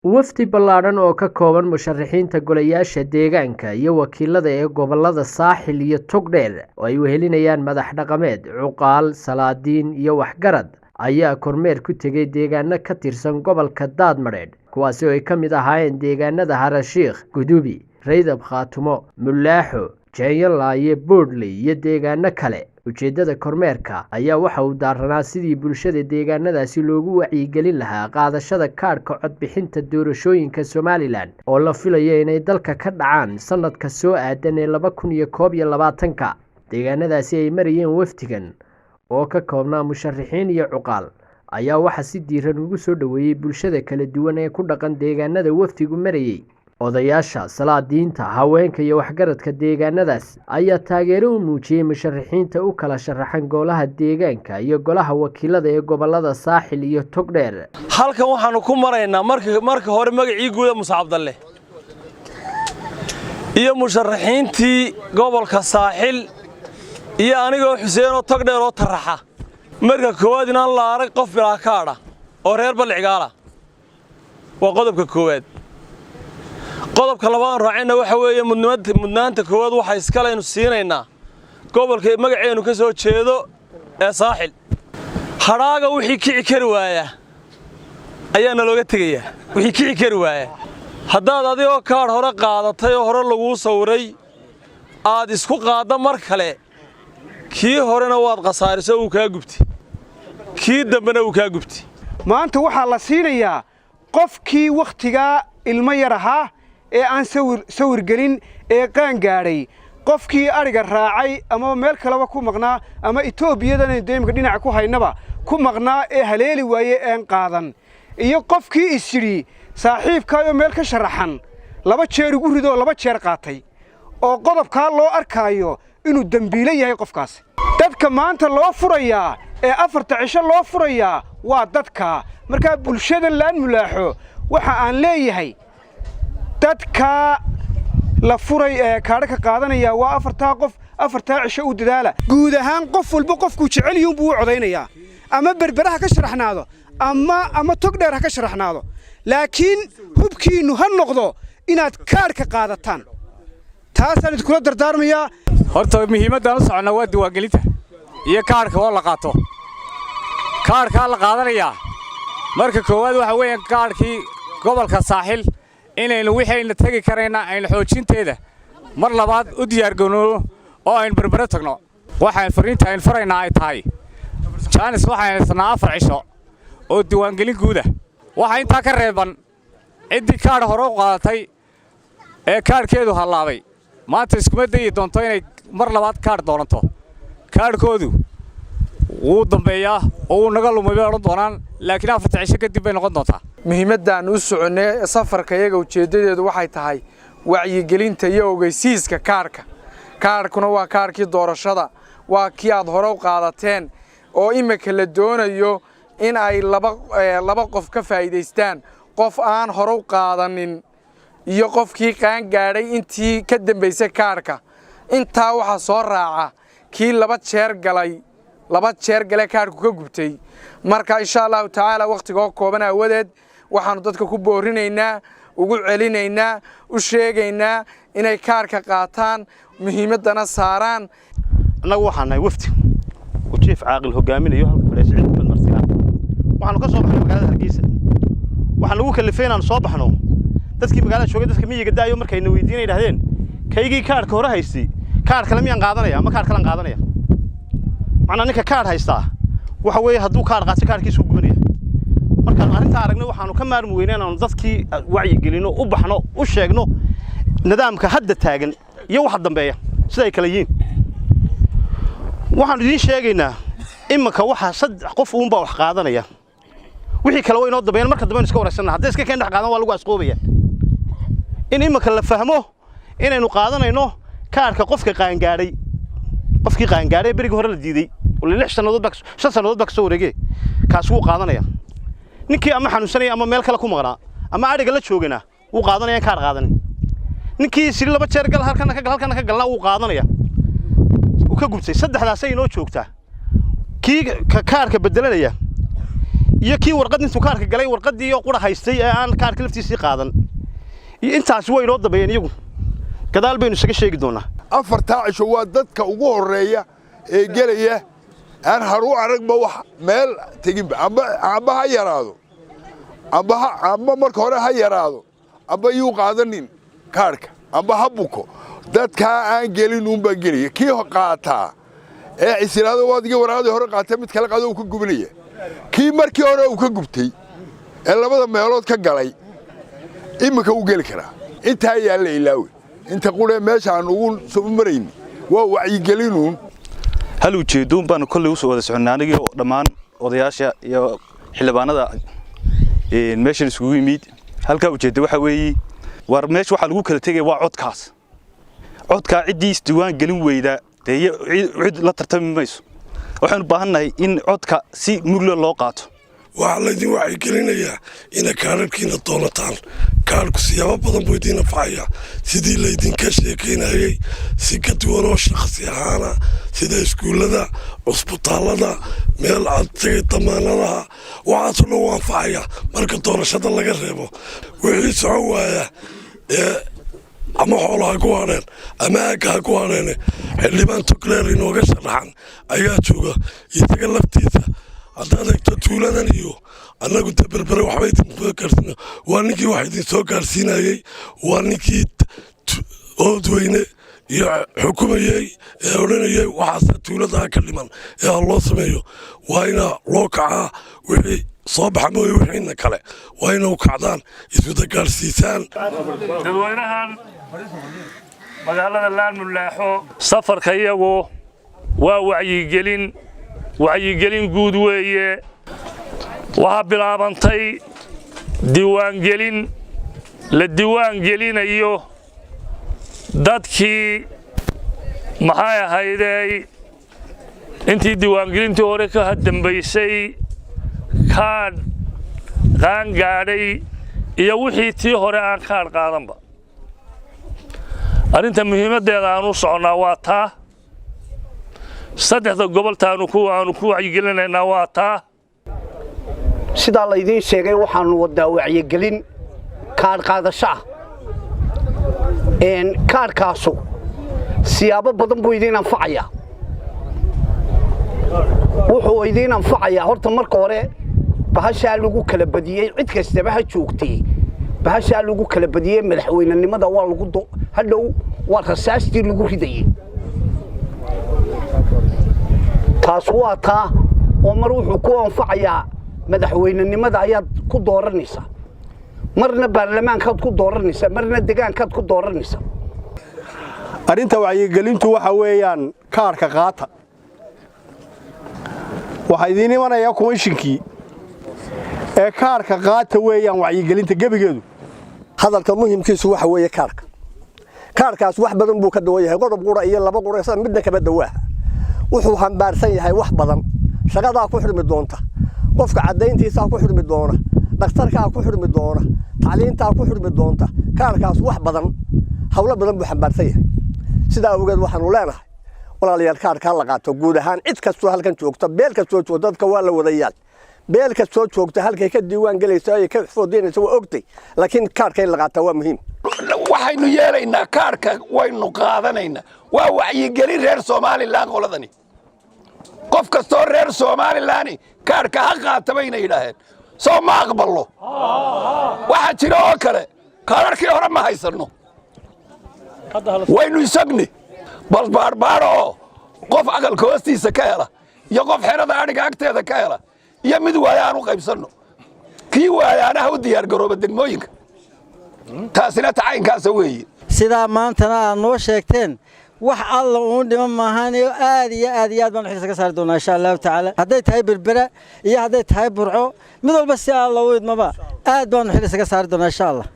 Wafdi ballaadhan oo ka kooban musharaxiinta golayaasha deegaanka iyo wakiilada ee gobolada Saaxil iyo Togdheer oo ay wehelinayaan madax dhaqameed, cuqaal, salaadiin iyo waxgarad ayaa kormeer ku tegay deegaano ka tirsan gobolka Daadmadheedh, kuwaasi oo ay ka mid ahaayeen deegaanada Harashiikh, Gudubi, Raydab Khaatumo, Mulaaxo, Jeenyolaaye, Boodhley iyo deegaano kale. Ujeeddada kormeerka ayaa waxa uu daaranaa sidii bulshada deegaanadaasi loogu wacyigelin lahaa qaadashada kaadhka codbixinta doorashooyinka Somalilan oo la filayo inay dalka ka dhacaan sanadka soo aadan ee 2021-ka. Deegaanadaasi ay marayeen wafdigan oo ka koobnaa musharaxiin iyo cuqaal ayaa waxaa si diiran ugu soo dhoweeyey bulshada kala duwan ee ku dhaqan deegaanada wafdigu marayay. Odayaasha, salaadiinta, haweenka iyo waxgaradka deegaanadaas ayaa taageero u muujiyey musharaxiinta u kala sharaxan golaha deegaanka iyo golaha wakiilada ee gobolada Saaxil iyo Togdheer. Halkan waxaannu ku maraynaa marka hore magacii guuda Muse Cabdalle iyo musharaxiintii gobolka Saaxil iyo anigoo Xuseenoo Togdheer oo taraxa. Marka koowaad, inaan la arag qof bilaa kaadha oo reer Ballicgaala waa qodobka koowaad. Qodobka labaadaan raacayna waxa weeye mudnaanta koowaad waxa iskalaynu siinaynaa gobolka magaceennu ka soo jeedo ee Saaxil. Hadhaaga wixii kici kari waaya ayaa nalooga tegayaa. Wixii kici kari waaya, haddaad adigoo kaadh hore qaadatay oo hore laguu sawiray aad isku qaadda mar kale, kii horena waad khasaariso, wuu kaa gubtay, kii dambena wuu kaa gubtay. Maanta waxaa la siinayaa qofkii wakhtigaa ilmo yar ahaa ee aan sawir gelin ee qaan gaadhay, qofkii adhiga raacay ama meel kaleba ku maqnaa ama Etoobiyadan aynu imika dhinaca ku haynaba ku maqnaa ee haleeli waaye een qaadan, iyo qofkii is yidhi saaxiibkaayoo meel ka sharaxan laba jeer ugu ridoo laba jeer qaatay, oo qodobkaa loo arkaayo inuu dembiilo yahay qofkaasi. Dadka maanta loo furayaa ee 4ta cisho loo furayaa waa dadkaa. Markaa bulshada Laan Mulaaxo waxa aan leeyahay, dadkaa la furay ee kaadho ka qaadanaya waa 4taa qof. 4taa cisho u dadaala. Guud ahaan qof walba qofkuu jecel yihiin buu u codaynayaa, ama Berbera ha ka sharaxnaado ama Togdheer ha ka sharaxnaado, laakiin hubkiinnu ha noqdo inaad kaadhka qaadataan. Taasaan idinkula dardaarmayaa. Horta muhiimaddaan u soconnaa waa diiwaangelinta iyo kaadhka oo la qaato. Kaadhkaa la qaadanayaa marka koowaad waxa weeyaan kaadhkii gobolka Saaxil, inaynu wixayna tegi karayna aynu xoojinteeda mar labaad u diyaargarowno oo aynu Berbere tagno. Waxaan farriinta aynu faraynaa ay tahay, jaanis waxaan haysanaa 4 cisho oo diiwaangelin guuda. Waxaa intaa ka reeban ciddii kaadh hore u qaadatay ee kaadhkeedu hallaabay, maanta iskuma dayi doonto inay mar labaad kaadh doonanto. Kaadhkoodu wuu dambeeyaa oo wuu naga lumay bay odhan doonaan, laakiin 4ta cisho kadib bay noqon doontaa. Muhiimaddaan u soconnay safarka iyaga ujeeddadeedu waxay tahay wacyigelinta iyo ogeysiiska kaadhka. Kaadhkuna waa kaadhkii doorashada, waa kii aad hore u qaadateen oo iminka la doonayo in ay laba qof ka faa'iidaystaan: qof aan hore u qaadanin iyo qofkii qaan gaadhay intii ka dambaysay kaadhka. Intaa waxaa soo raaca kii laba jeer galay, laba jeer gale kaadhku ka gubtay. Marka insha Allahu tacaala wakhtigoo kooban aawadeed, waxaannu dadka ku boorinaynaa, ugu celinaynaa, u sheegaynaa inay kaadhka qaataan, muhiimaddana saaraan. Annagu waxaan nahay wafdi uu jiif caaqil hogaaminayo, halka fadhiya Siciid Maxamed Marsigaan. Waxaanu ka soo baxnay magaalada Hargeysa. Waxaan lagu kallifay inaanu soo baxno dadkii magaalada joogay, dadka miyiga daayo, markayna weydiinay yidhahdeen kaygii kaadhka hore haystay, kaadh kale miyaan qaadanaya ama kaadh kalaan qaadanaya? Macnaa ninka kaadh haystaa waxa weeye hadduu kaadh qaato, kaadhkiisu gubanaya. Markaanu arrintaa aragnay, waxaanu ka maarmi weynay inaanu dadkii wacyigelinno, u baxno, u sheegno nidaamka hadda taagan iyo waxa dambeeya sida ay kala yihiin. Waxaanu idiin sheegaynaa iminka waxaa 3 qof uunbaa wax qaadanaya, wixii kale way inoo dambeeyaan. Marka dambe aynu iska waraysanna. Hadday iska keen dhex qaadan, waa lagu asqoobaya. In iminka la fahmo inaynu qaadanayno kaadhka qofka qaangaadhay, qofkii qaangaadhay berigii hore la diiday oo 6 sannadood baa, 5 sannadood baa ka soo wareegee, kaas wuu qaadanaya. Ninkii ama xanuunsanaya ama meel kale ku maqnaa ama adhiga la joogana wuu qaadanaya kaadh qaadanin. Ninkii siri laba jeer gal, halkana ka gal, halkana ka galna, wuu qaadanaya, wuu ka gubtay. Saddexdaasay inoo joogtaa: kii ka kaadhka bedelanaya Iyo kii warqad intuu kaarka galay warqaddii oo qura haystay ee aan kaarka laftiisii qaadan, iyo intaasi way inoo dambeeyeen, iyagu gadaal baynu isaga sheegi doonaa. 4-taa cisho waa dadka ugu horreeya ee gelaya aan haru aragba wax meel teginba. Amba ha yaraado, amba marka hore ha yaraado, amba yuu qaadanin kaarhka, amba ha buko, dadkaa aan gelin uunbaa gelaya. Kii qaataa ee isiraado waad iga waraaqadii hore qaatee mid kale qaado, uu ka gubinaya. Kii markii hore uu ka gubtay ee labada meelood ka galay iminka wuu geli karaa. Intaa yaa la ilaawe, inta quree meesha aan ugu soo marayni waa wacyigelinuun. Hal ujeeddoon baanu kolley usoo wada soconnay, anigii oo dhammaan odayaasha iyo xildhibaanada meeshan isugu yimid. Halkaa ujeedda waxa weeye, war meesha waxaa lagu kala tegaya waa codkaas. Codkaa ciddii isdiiwaan gelin weyda dee iyo cid la tartami mayso. Waxaanu baahannahay in codka si mugla loo qaato. Waxaa laydin wacyigelinayaa inay kaadharkiina doonataan. Kaadhku siyaabo badan buu idiin anfacaya, sidii laydinka sheekaynayey si ka duwan oo shakhsi ahaana, sida iskuullada, cusbitaallada, meel aad tagay, damaanadaha, waxaasoo dhan u anfacaya marka doorashada laga reebo. Wixii socon waaya ee ama xoolo ha ku hadheen ama aagga ha ku hadheen, xildhibaan Togdheer inooga sharaxan ayaa jooga. Isaga laftiisa haddaad eegto tuuladan iyo annagu dee Berbere waxba idin gaarsiina. Waa ninkii wax idin soo gaarsiinayey, waa ninkii Oodweyne iyo xukumayey ee odhanayey waxaase tuuladaa ka dhiman ee ha loo sameeyo. Waa ina loo kacaa, wixii soo baxa mooye wixiina kale waa ina u kacdaan, iswada gaarsiisaan. Dadweynahan magaalada Laanmulaaxo, safarka iyagu waa wacyigelin, wacyigelin guud weeye. Waxaa bilaabantay diiwaangelin la diiwaangelinayo dadkii maxay ahaydey intii diiwaangelintii hore ka dambaysay kaadh qaangaadhay iyo wixii tii hore aan kaadh qaadanba. Arrinta muhiimaddeeda aan u soconnaa waa taa. Saddexda goboltaanu aanu ku wacyigelinaynaa waa taa. Sidaa laydiin sheegay, waxaannu waddaa wacyigelin kaadh qaadasho ah. Kaadhkaasu siyaabo badan buu idiin anfacayaa. Wuxuu idiin anfacayaa horta marka hore bahashaa lagu kala badiyey, cid kastaba ha joogtay, bahashaa lagu kala badiyey madaxweynenimada waa lagu hadhow waa rasaastii lagu ridayey. Taas waa taa oo mar wuxuu ku anfacayaa madaxweynenimada ayaad ku dooranaysaa, marna baarlamaankaad ku dooranaysaa, marna degaankaad ku dooranaysaa. Arrinta wacyigelintu waxa weeyaan kaadhka qaata. Waxaa idiin imanayaa komishinkii ee kaadhka qaata weeyaan wacyigelinta gebigeedu. Hadalka muhimkiisu waxa weeye kaadhka. Kaadhkaas wax badan buu ka dawan yahay, qodob qura iyo laba qura midna kama dawaaha. Wuxuu xambaarsan yahay wax badan. Shaqadaa ku xidhmi doonta, qofka caddayntiisaa ku xidhmi doona, dhakhtarkaa ku xidhmi doona, tacliintaa ku xidhmi doonta. Kaadhkaas wax badan, hawlo badan buu xambaarsan yahay. Sidaa awgeed waxaanu leenahay, walaalayaal, kaadhkaa la qaato. Guud ahaan cid kastoo halkan joogta, beel kastoo joogta, dadka waa la wadayaal, beel kastoo joogta halkay ka diiwaan gelayso ay ka foodiinayso waa ogtay, laakiin kaadhka in la qaataa waa muhiim. Waxaynu yeelaynaa kaadhka waynu qaadanaynaa. Waa wacyigelin reer Somalilan qoladani. Qof kastoo reer Somalilan kaadhka ha qaata bayna yidhaaheen. Soo ma aqballo? Waxaa jira oo kale, kaadharkii hore ma haysanno, waynu isagni bal baadhbaadho oo qof aqalka hoostiisa ka hela iyo qof xerada adhiga agteeda ka hela iyo mid waaya aan u qaybsanno. Kii waayaana ha u diyaargarooba degmooyinka. Taasina tacaynkaasa weeye. Sidaa maantana aad noo sheegteen, wax alla uun dhiman maahaanayo, aad iyo aad iyo aad baan xilsa ka saari doonaa insha Allahu tacaala. Hadday tahay Berbera iyo hadday tahay Burco, mid walba si alla u idmaba, aad baanu xil isaga saari doonaa insha Allah.